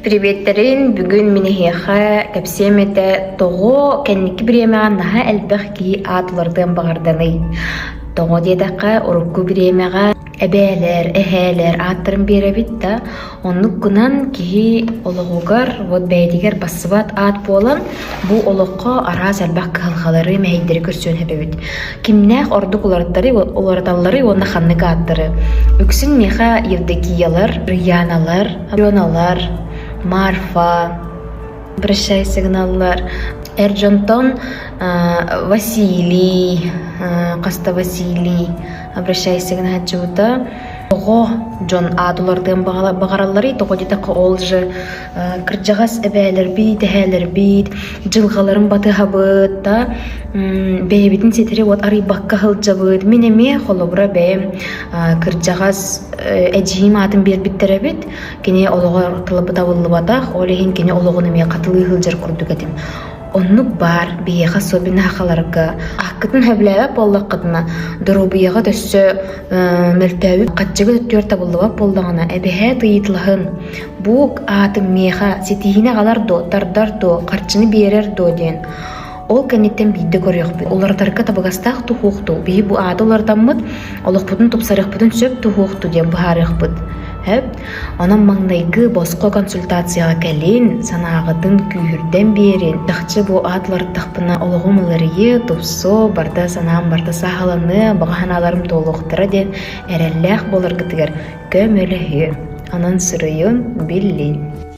Приветтерин, бүгүн мин эһиэхэ кэпсиэм этэ тоҕо кэнники бириэмэҕэ наһаа элбэх киһи аат уларытыан баҕарданый? Тоҕо диэтэххэ, урукку бириэмэҕэ эбээлэр, эһээлэр ааттарын биэрэбит да, оннук гынан киһи олоҕугар вот бэйэтигэр бассыбат аат буолан, бу олоххо араас элбэх кыһалҕалары, мэһэйдэри көрсүөн сөп эбит. Кимнээх ордук уларыттары, уларыталларый уонна ханнык ааттары? Үксүн миэхэ Евдокиялар, Рыяналар, Аленалар, Марфа, прощай сигналлар. Эр дьонтон Василий, хаста Василий обращайся гынаһаччыбыта. Тоҕо дьон аат уларытыан баҕаралларый? Тоҕо диэтэххэ ол же кырдьаҕас эбээлэрбит, эһээлэрбит дьылҕаларын батыһабыт да бэйэбитин ситэри вот арыйбакка сылдьабыт. Мин эмиэ холобура бэйэм кырдьаҕас эдьиийим аатын биэрбиттэр эбит. Кини олоҕор табыллыбатах, ол иһин кини олоҕун эмиэ хатылыы сылдьар курдук этим. Оннук баар биһиэхэ особенно сахаларга ааккытын сөбүлээбэт буоллаххытына, доруобуйаҕыт өссө мөлтөөбүт хаччыгыт өттүгэр табыллыбат буоллаҕына, эбэһээт ыйыталаһын. Бу аатым миэхэ ситиһиини аҕалар дуо, тардар дуо, харчыны биэрэр дуо диэн. Ол кэнниттэн биирдэ көрүөхпүт. Уларытарга табыгастаах туһуох дуу, биһи бу ааты уларытаммыт, олохпутун тупсарыахпытын сөп туһуох дуу диэн быһаарыахпыт. Сөп? Онон маҥнайгы босхо консультацияҕа кэлин, санааҕытын күүһүрдэн биэрин. Чахчы бу аат уларыттахпына олоҕум уларыйыа, тупсуо, барыта санаам барыта сааһыланыа, баҕа санааларым туолуохтара диэн эрэллээх буоларгытыгар көмөлөһүө. Онон суруйун, биллин.